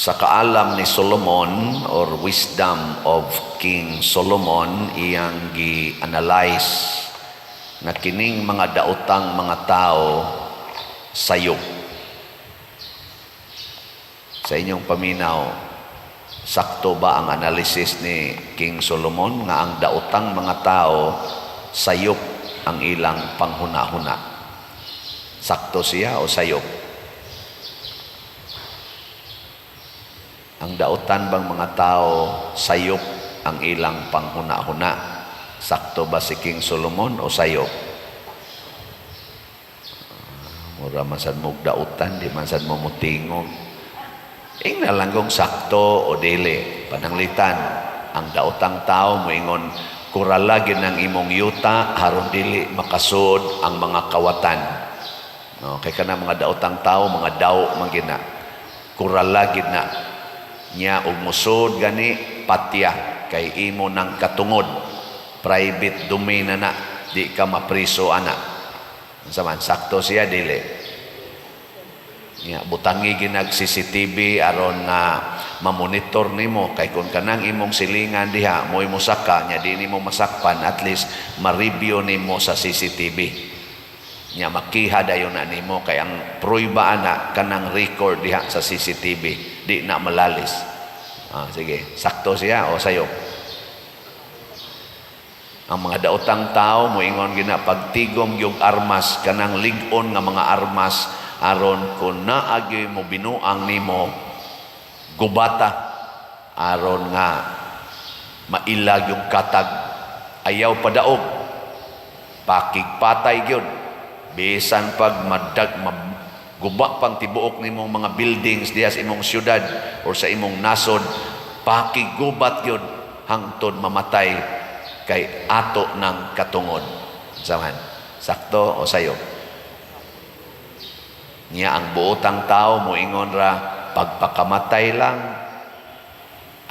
Sa kaalam ni Solomon or wisdom of King Solomon, iyang gi-analyze na kining mga daotang mga tao sayop. Sa inyong paminaw, sakto ba ang analysis ni King Solomon nga ang daotang mga tao, sayop ang ilang panghuna-huna? Sakto siya o sayop? Ang daotan bang mga tao, sayop ang ilang panghuna-huna? Sakto ba si King Solomon o sayop? Mura man sad mo daotan, di man sad mo mutingog. Ingna lang kung sakto o dili. Pananglitan, ang daotang tao moingon, kurala gyud ng imong yuta aron dili makasud ang mga kawatan. No, kay kana mga daotang tao, mga daw man gyud na. Kurala gyud na nya og musod gani patya kay imo nang katungod, private domain na na, di ka mapriso ana. Unsa man, sakto siya, dili? Nya butangi ginag CCTV aron nga mamonitor nimo, kay kung kanang imong silingan diha mo'y mosaka nya di nimo masakpan, at least ma-review nimo sa CCTV nya, makiha dayon na nimo, kay ang prueba ana kanang record diha sa CCTV, di na malalis. Ah, sige, sakto siya o sayop? Ang mga daotang tao moingon gina, pagtigom yung armas, kanang lig-on nga mga armas, aron kung naagyoy mo binuang nimo, gubata, aron nga mailag yung katag, ayaw padaog, pakigpatay gyud bisan pag madag guba pang tibuok nimong mga buildings diha sa imong syudad or sa imong nasod, pakigubat gyud hangtod mamatay kay ato ng katungod. Saman, sakto o sayop? Niya ang buotang tao moingon ra, pagpakamatay lang,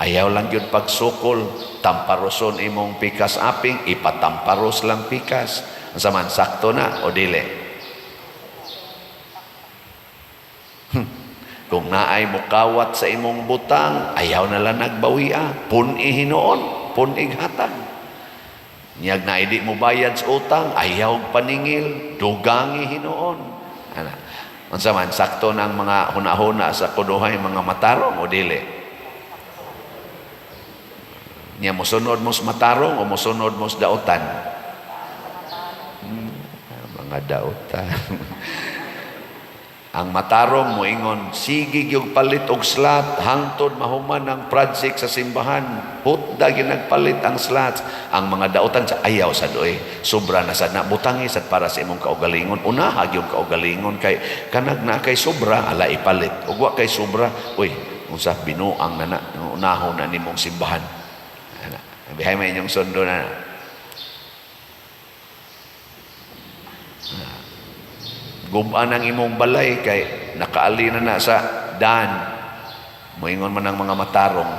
ayaw lang gyud pagsukol, tamparoson imong pikas aping, ipatamparos lang pikas. Unsa man, sakto na o dili? Kung naay mukawat sa imong butang, ayaw na lang nagbawia, pun-i hinuon, pun-i hatag. Niyag na di mo bayad sa utang, ayaw paningil, dugangi hinuon. Ana. Unsa man, sakto ng mga hunahuna sa kuduhay mga matarong o dili? Nya mosunod mo sa matarong o mosunod mo sa daotan? Mga daotan. Ang matarong moingon, sige gyud palit og slot hangtod mahuman ang project sa simbahan. Hutda gyud nagpalit ang slots. Ang mga daotan sa ayaw sad oy. Sobra na sad na, butangi sad para sa imong kaugalingon. Unaha gyud kaugalingon kay kanag na kay sobra ala ipalit. Ug wa kay sobra, uy, unsa, binuang na na, unahon na nimong simbahan. Ana, bihay may inyong sundo na. Guban ang imong balay kay nakaali na na sa daan. Moingon man ang mga matarong,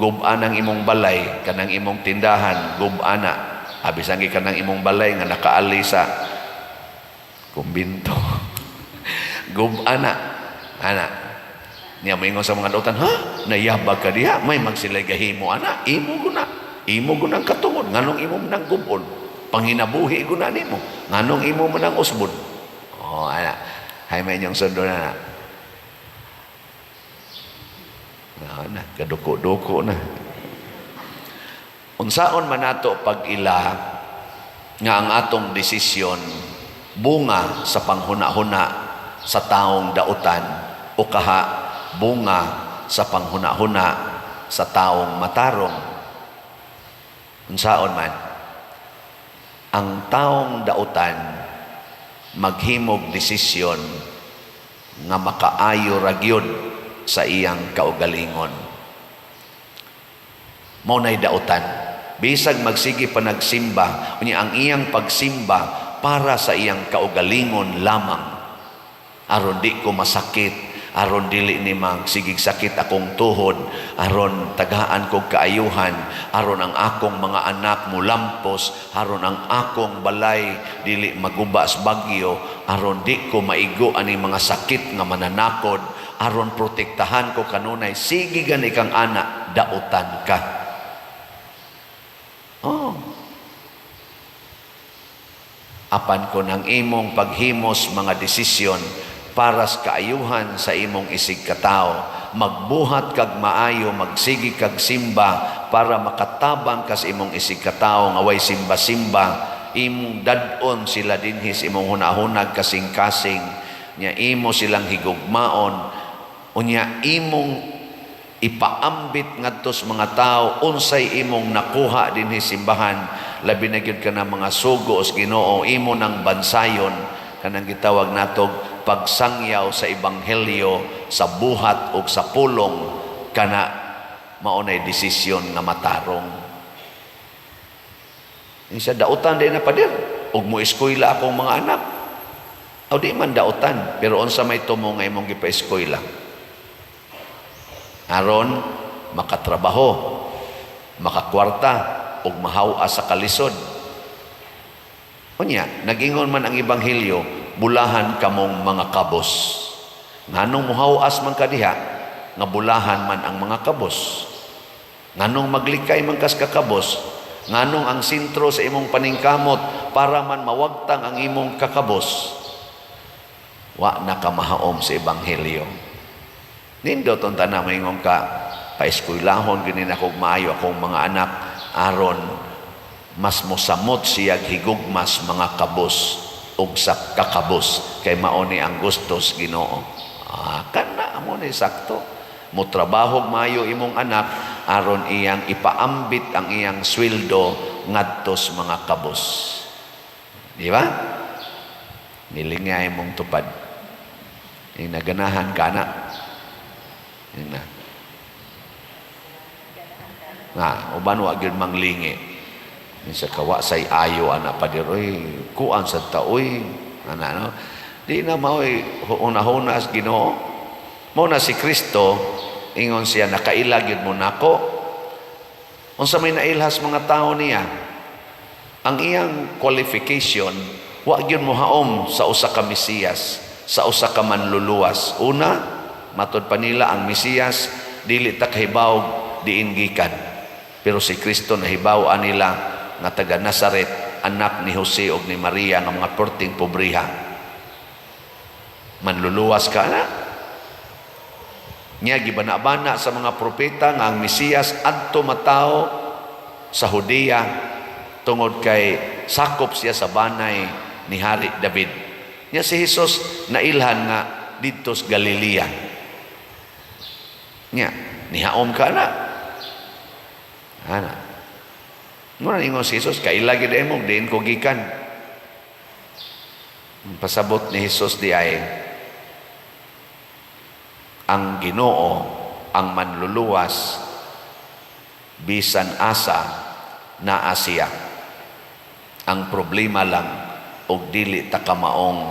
guban ang imong balay, kanang imong tindahan, guban na. Abisan gi kanang imong balay nga nakaali sa kumbinto. Guban na. Ana. Niya moingon sa mga dautan, "Ha? Nayabag ka diha, may magsilay gahimo ana, imo guna. Imo guna ang katungod, nganong imo man ang gubon? Panginabuhi guna nimo, nganong imo man ang usbon?" Oh, ana. Hay may inyong sundo na. Na, na, kaduko-duko na. Unsaon man nato pag-ila nga ang atong desisyon bunga sa panghuna-huna sa taong dautan o kaha bunga sa panghuna-huna sa taong matarong? Unsaon man? Ang taong dautan maghimog desisyon nga makaayo ra gyud sa iyang kaugalingon. Mao nay dautan. Bisag magsige pa nagsimba, unya ang iyang pagsimba para sa iyang kaugalingon lamang. Aron di ko masakit, aron dili ni magsigig sakit akong tuhod, aron tagaan kog kaayuhan, aron ang akong mga anak mulampos, aron ang akong balay dili maguba sa bagyo, aron di ko maigo ani mga sakit nga mananakod, Aron protektahan ko kanunay, sige gani kang ana, dautan ka. Oh. Apan kon ang imong paghimos mga desisyon para sa kaayuhan sa imong isig katao, magbuhat kag maayo, magsigi kag simba para makatabang ka sa imong isig katao nga way simba-simba, imong dad-on sila dinhi sa imong hunahunag, kasing-kasing nya imo silang higugmaon, unya imong ipaambit ngadto sa mga tao unsay imong nakuha dinhi simbahan, labi na gyud kana mga sugo sa Ginoo, imo nang bansayon kanang gitawag natog pagsangyaw sa ebanghelyo sa buhat ug sa pulong, kana mao nay desisyon nga matarong. Isa dautan din na, pader, ug mo eskwela akong mga anak. O di man dautan, pero unsa may tumo nga imong gipa-eskwela? Aron makatrabaho, makakwarta ug mahaw sa kalisod. Unya, nag-ingon man ang ebanghelyo, "Bulahan kamong mga kabos." Nganong muhawas man ka diha, nga bulahan man ang mga kabos? Nganong maglikay man kas kakabos? Nganong ang sentro sa imong paningkamot para man mawagtang ang imong kakabos? Wa na ka mahaom sa ebanghelyo. Nindot unta na maingon ka, "Paeskwelahon gini nako maayo akong mga anak aron mas mosamot siyag higugmas mga kabos ug sa kakabos kay mao ni ang gustos Ginoo." Ah, kana mo ni sakto. Mo trabaho maayo imong anak aron iyang ipaambit ang iyang sweldo ngadto sa mga kabos. Di ba? Nilingay mong tupad. Naganahan ka na. Yun na. Nga, uban wa gyud manglingi. Minsa kawa say ayo ana, pader, oy, kuan sa taoy ana, no. Di na maoy una-una sa Ginoo. Mao na si Kristo, ingon siya, "Nakaila gyud mo nako." Unsa may nailhas mga tao niya? Ang iyang qualification wa gyud mohaom sa usa ka Mesiyas, sa usa ka manluluwas. Una, matod pa nila ang Mesiyas dili ta kahibaw diin gikan. Pero si Kristo nahibaw nila nga taga Nazaret, anak ni Jose ug ni Maria nga mga perting pobriha. Manluluwas ka na? Nya gibana-bana sa mga propeta nga ang Mesiyas adto matawo sa Judea tungod kay sakop siya sa banay ni Hari David. Nya si Jesus nailhan nga didto sa Galilea. Nya nihaom ka na? Ana. Mura ingon si Jesus, "Kaila gid mo diin ko gikan." Ang pasabot ni Jesus di ay ang Ginoo ang manluluwas, bisan asa naa siya. Ang problema lang og dili ta kamaong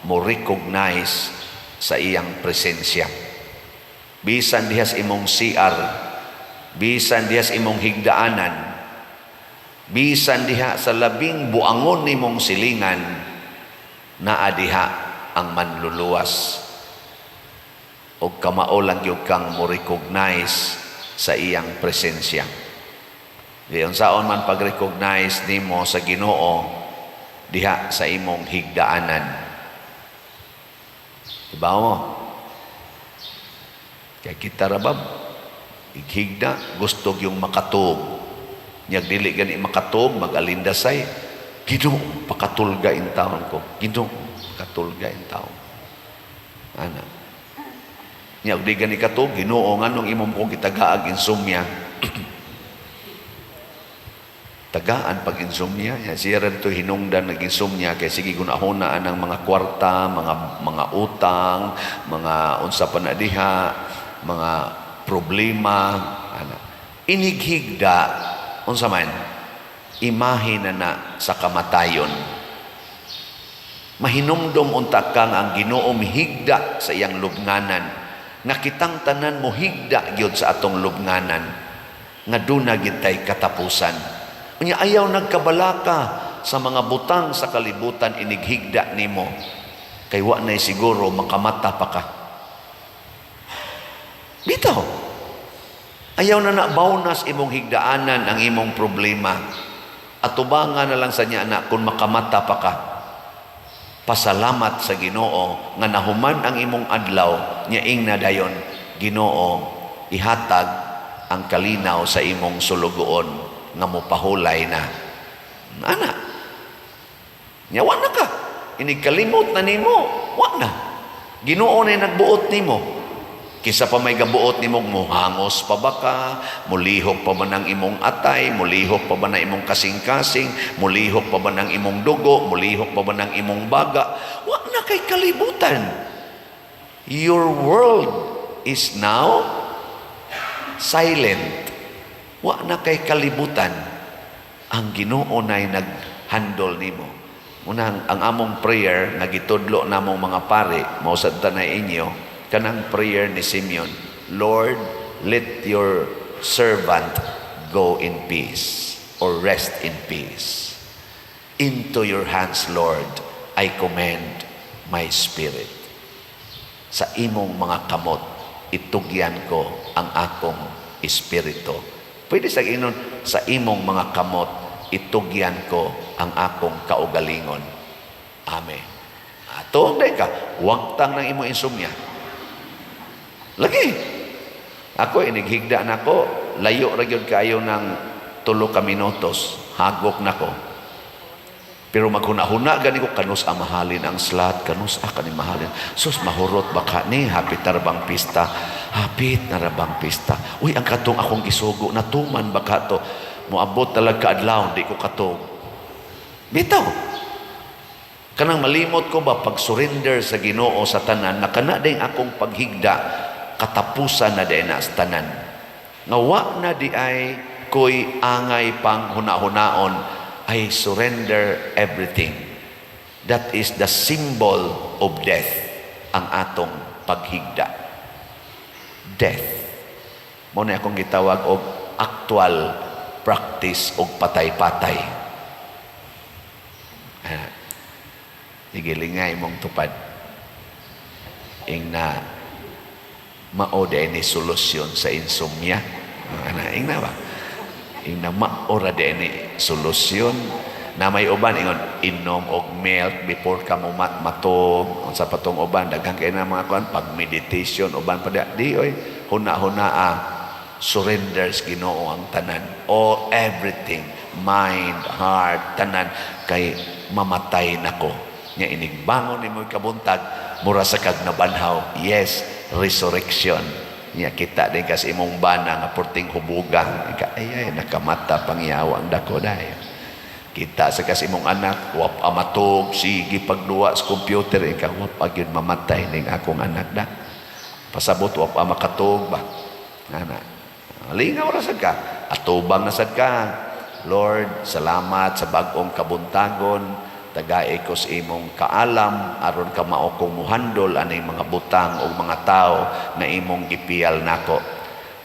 mo recognize sa iyang presensya. Bisan dihas imong CR, bisan dihas imong higdaanan, bisan diha sa labing buangon nimong silingan, naa diha ang manluluwas. Og kamao lang gyud kang mo recognize sa iyang presensya. Di unsaon man pag-recognize nimo sa Ginoo diha sa imong higdaanan? Diba mo? Kay kita rabab, ighigda, gusto yung makatug. Nyag dili gani makatug, mag-alindasay. "Ginoo, pakatulga in taon ko. Ginoo, pakatulga in taon." Ana. Nya di gani katug, "Ginoo, nganong imong ko gitagaag insomnia?" Tagaan pag insomnia. Ya, siya rin to hinungdan nag insomnia kay sige gunahuna ang mga kwarta, mga utang, mga unsa pa na diha, mga problema, ana. Inighigda, unsa man? Imahe na na sa kamatayon. Mahinumdom unta kang ang Ginoo mihigda sa iyang lubnganan. Nga kitang tanan mohigda gyud sa atong lubnganan. Nga duna gyud tay katapusan. Unya ayaw nagkabalaka sa mga butang sa kalibutan inighigda nimo. Kay wa nay siguro makamata pa ka. Bitaw. Ayaw na na bawnas imong higdaanan ang imong problema. Atubangan na lang sa niya na kung makamata pa ka. Pasalamat sa Ginoo nga nahuman ang imong adlaw, nya ingna dayon, "Ginoo, ihatag ang kalinaw sa imong sulugoon nga mopahulay na." Ana. Nya wa na ka. Inig kalimot na nimo, wa na. Ginoo na nagbuot nimo. Kisa pa may gabuot nimo, muhangos pa ba ka, mulihok pa ba ng imong atay, mulihok pa ba ng imong kasing-kasing, mulihok pa ba ng imong dugo, mulihok pa ba ng imong baga? Wa na kay kalibutan. Your world is now silent. Wa na kay kalibutan. Ang Ginoo na'y naghandol nimo. Munang ang among prayer nga gitudlo namong mga pare, mao sad ta na inyo, kanang prayer ni Simeon, "Lord, let your servant go in peace or rest in peace. Into your hands, Lord, I commend my spirit." Sa imong mga kamot, itugyan ko ang akong espiritu. Pwede sa inon, sa imong mga kamot, itugyan ko ang akong kaugalingon. Amen. Ato din ka, wagtang ng imong insomnia. Lagi. Ako, inighigda na ko, layo ra gyud kaayo ng 3 ka minutos, hagok na ko. Pero maghuna-huna gani ko, kanus a mahalin ang slot, kanus a kani mahalin. Sus, mahurot baka ni, hapit na ra bang pista? Hapit na ra bang pista? Uy, ang katong akong gisugo, natuman baka to? Moabot talaga kaadlaw, di ko katog. Bitaw. Kanang malimot ko ba pag surrender sa Ginoo sa tanan, na kana din akong paghigda, katapusan na din na sa tanan. Nga wa na di ay ko'y angay pang huna-hunaon, I surrender everything. That is the symbol of death, ang atong paghigda. Death. Mao na akong gitawag og actual practice og patay-patay. Ah, sige, lingay mong tupad. Ing na mao ni solusyon sa insomnia. Ana, ing na ba? Ing na mao ra ni solusyon na may uban ingon inom og milk before ka mo matog, unsa pa tong uban, daghan kay na mga kuan, pag meditation, uban pa di oy huna-huna ah, surrender sa Ginoo ang tanan, all, everything, mind, heart, tanan, kay mamatay nako. Nya inigbangon nimo kabuntag, mura sa kag nabanhaw. Yes, resurrection. Nya kita din kasi imong bana nga porting hubugang ika, ay ay, nakamata pangyawa ang dako dai. Kita sa kasi imong anak wa pa matug, sige pagduwa sa computer, ika, wa pa gyud mamatay ning akong anak da. Pasabot wa pa makatug ba. Ana, lingaw ra sad ka, atubang na sad ka. "Lord, salamat sa bag-ong kabuntagon. Tagai ko sa imong kaalam aron ka mao kong muhandol aning mga butang o mga tao na imong gipiyal nako.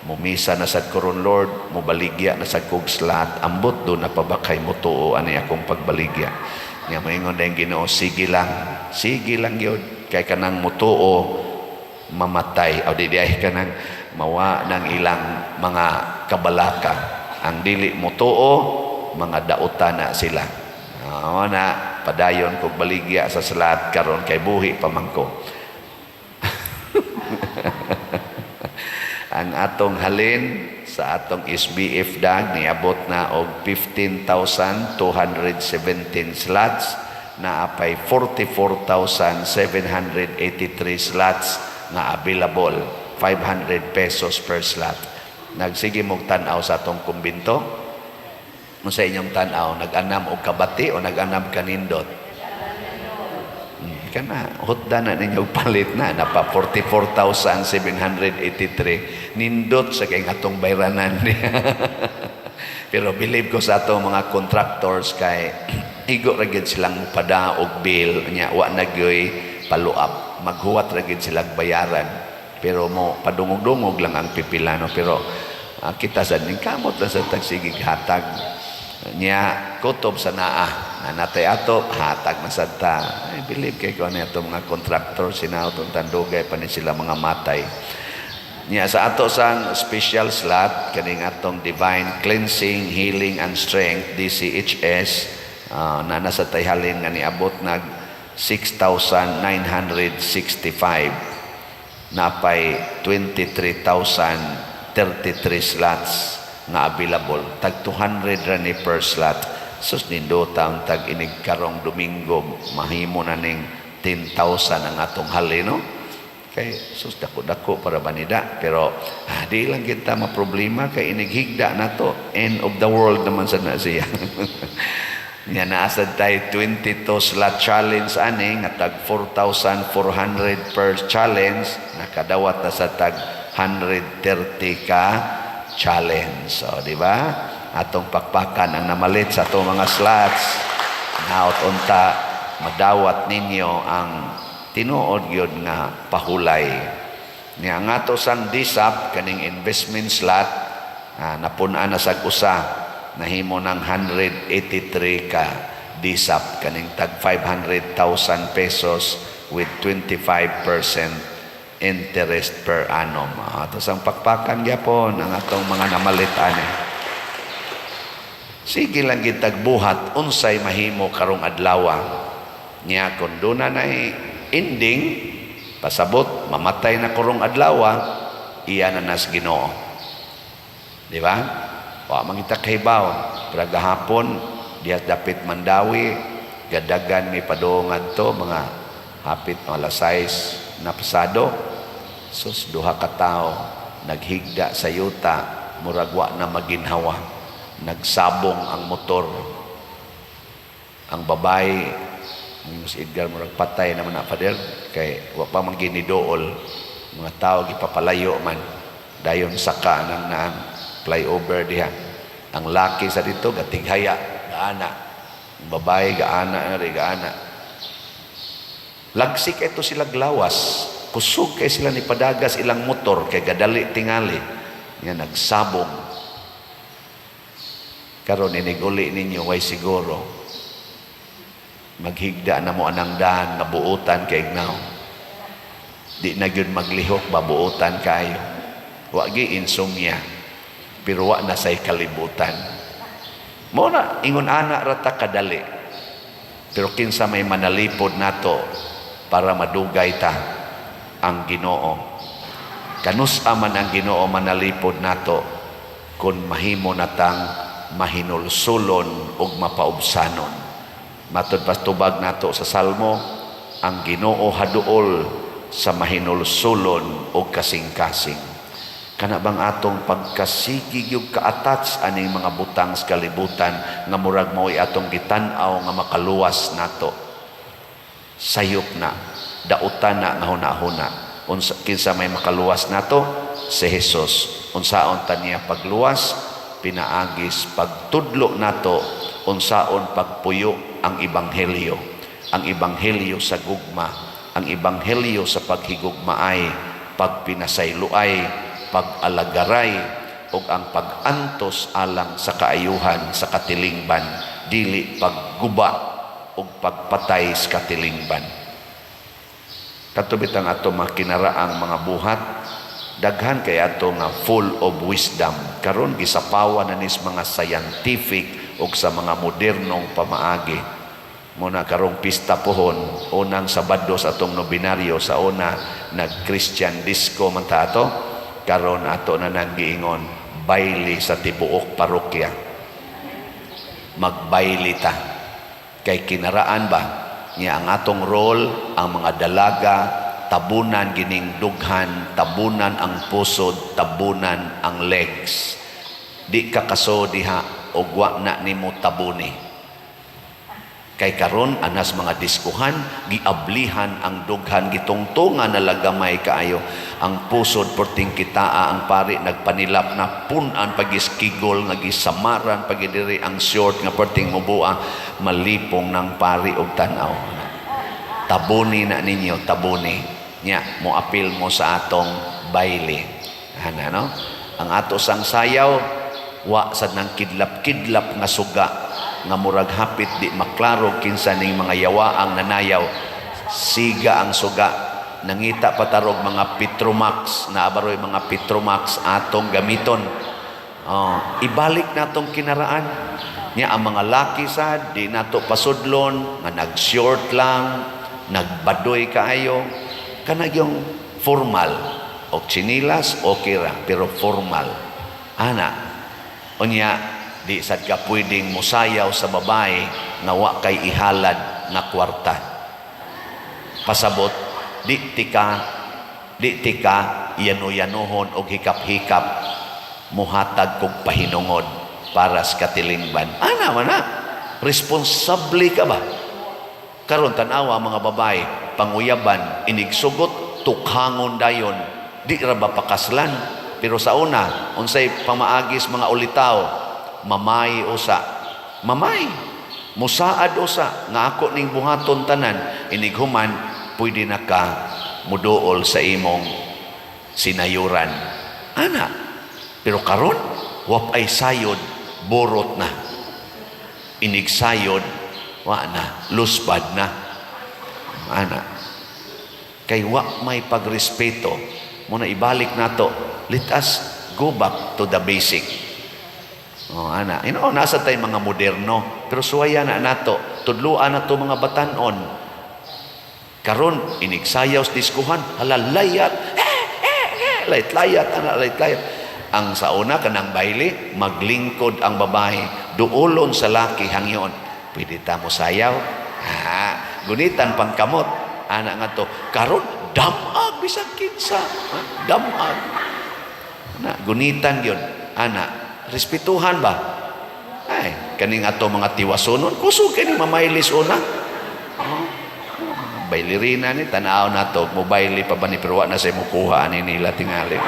Mumisa na sad ko ron, Lord, mubaligya na sad kog slot. Ambot do na pa ba kay mutuo ani akong pagbaligya?" Nya moingon din Ginoo, "Sige lang, sige lang gyud, kay kanang mutuo mamatay o di ay kanang mawa ng ilang mga kabalaka. Ang dili mutuo, mga dautan na sila." Ah, na padayon kog baligya sa slot karon kay buhi pa man ko. Ang atong halin sa atong SBF dag niabot na og 15,217 slots, naa pay 44,783 slots nga available, 500 pesos per slot. Nagsige mong tan-aw sa atong kumbinto? Mo sa inyong tan-aw, nag-anam og kabati o nag-anam kanindot? Kana hutda na ninyo palit na napa 44,783, nindot sa kay atong bayranan. Pero believe ko sa atong mga contractors kay igo ra gyud silang pada og bill nya wa na gyoy follow up, maghuwat ra gyud silang bayaran, pero mo padungog-dungog lang ang pipilano. Pero kita sa ning kamot lang sa tagsigig hatag niya, kutob sa naa na natay ato hatag na sad ta. I believe kay ko ani atong mga contractor, sinaw tong tandugay pa ni sila mga matay. Nya sa ato sang special slot, kaning atong Divine Cleansing, Healing and Strength, DCHS, na nasa tayhalin nga niabot nag 6,965, napay 23,033 slots nga available. Tag 200 ra ni per slot. Sus, nindota ang tag inig karong Domingo, mahimo na ning 10,000 ang atong hali, no? Kay sus, dako-dako para banida, pero di lang kita maproblema kay inighigda na to, end of the world naman sa na siya. Nya naa sad tay 22 slot challenge ani nga tag 4,400 per challenge, nakadawat na sa tag 130 ka challenge. So, di ba? Atong pakpakan ang namalit sa atong mga slots. Naot unta madawat ninyo ang tinuod gyud nga pahulay. Nya ang ato sang DSAP, kaning investment slot, napun-an na sag usa, nahimo ng 183 ka DSAP, kaning tag 500,000 pesos with 25% interest per annum. Ato sang pakpakan gyapon ang atong mga namalit ani. Sige lang gitag buhat unsay mahimo karong adlaw. Nya kun duna nay ending, pasabot mamatay na karong adlaw, iya na nas Ginoo. Di ba? Wa man kita kahibaw. Pero gahapon diha dapit Mandaue, gadagan mi padung ngadto mga hapit alas 6 na pasado. Sus, duha ka tawo naghigda sa yuta, murag wa na maginhawa. Nagsabong ang motor. Ang babae, si Edgar, murag patay naman na, Father, kay wa pa man ginidool. Mga tao gipapalayo man. Dayon saka nang naang flyover diha. Ang laki sa dito gatighaya, gaana. Ang babae gaana na rin, gaana. Lagsik ito sila glawas. Kusog kay sila ni padagas ilang motor kay gadali tingali. Nga nagsabong. Karon iniguli ninyo, way siguro. Maghigda na mo anang daan nga buotan kay ignaw. Di na gyud maglihok, babuotan kayo. Wa gi insomnia. Pero wa na say kalibutan. Mo na ingon ana ra ta kadali. Pero kinsa may manalipod nato para madugay ta? Ang Ginoo. Kanus-a man ang Ginoo manalipod nato kung mahimo natang mahinulsulon ug mapaubsanon. Matod pa tubag nato sa Salmo, ang Ginoo haduol sa mahinulsulon ug kasing-kasing. Kana bang atong pagkasigi gyud ka-attach aning mga butang sa kalibutan nga murag mao'y atong gitan-aw nga makaluwas nato? Sayop na, dautan na nga huna-huna. Unsa, kinsa may makaluwas nato? Si Jesus. Unsaon ta niya pagluwas? Pinaagis pagtudlo nato unsaon pagpuyo ang ebanghelyo. Ang ebanghelyo sa gugma, ang ebanghelyo sa paghigugmaay, pagpinasayloay, pag-alagaray ug ang pag-antos alang sa kaayuhan sa katilingban, dili pagguba ug pagpatay sa katilingban. Kato bitang ato mga kinaraang mga buhat, daghan kay ato nga full of wisdom. Karon gisapawan na nis mga scientific ug sa mga modernong pamaagi. Muna karong pista pohon, unang Sabado sa atong nobinaryo, sa una nag-Christian disco man ta ato, karon ato na nang giingon, bayle sa tibuok parokya. Magbayle ta. Kay kinaraan ba niya ang atong role, ang mga dalaga, tabunan gining dughan, tabunan ang pusod, tabunan ang legs. Di ka kaso diha og wa na nimo tabuni. Kay karon anas mga diskuhan, giablihan ang dughan, gitungtungan na lagamay kaayo ang pusod, perting kitaa. Ang pari nagpanilap na punan pagiskigol nga gisamaran pagidiri ang short nga perting mubua, malipong ng pari og tan-aw. Tabuni na ninyo, tabuni. Nya mo apil mo sa atong bayle. Ana, no? Ang ato sang sayaw, wa sad nang kidlap-kidlap nga suga nga murag hapit di maklaro kinsa ning mga yawa ang nanayaw. Siga ang suga. Nangita pa ta rog mga Petromax, naabaroy mga Petromax atong gamiton. Oh, ibalik natong kinaraan. Nya ang mga laki sad di nato pasudlon nga nag-short lang, nagbadoy kaayo, kana yung formal o tsinilas, okay ra, pero formal. Ana. Unya di sad ka pwedeng musayaw sa babae nga wa kay ihalad nga kwarta. Pasabot di tika yano-yanohon og hikap-hikap, muhatag kog pahinungod para sa katilingban. Ana man na. Responsable ka ba? Karon tan-awa ang mga babae, panguyaban, inigsugot, tukhangon dayon. Di ra ba pakaslan? Pero sa una, unsay pamaagis mga ulitaw? Mamay usa. Mamay. Musaad usa nga ako ning buhaton tanan, inighuman pwede na ka muduol sa imong sinayuran. Ana. Pero karon, wa pay sayod, borot na. Inigsayod, wa na, lusbad na. Ana. Kay wa may pagrespeto, muna ibalik nato. Let us go back to the basic. Oh, ana. Nasa tay mga moderno, pero suwaya na nato. Tudluan na to mga batanon. Karon inigsayaw sa diskuhan, hala, layat. Eh, eh, eh, layat layat ana, layat layat. Ang sa una kanang baile, maglingkod ang babae, duolon sa laki hangyon. Pwede ta mo sayaw. Ha, gunitan pangkamot. Ana nga to. Karon damag bisag kinsa. Ha, damag. Ana, gunitan yun. Ana, respetuhan ba? Ay, kaning ato mga tiwasonon, kusog kini mamaylis una. Oh, bailirina ni, tanaw na to, mobayle pa ba ni, pero wa na sa mukuha ani nila tingali.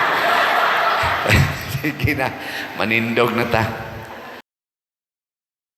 Sige na, manindog na ta.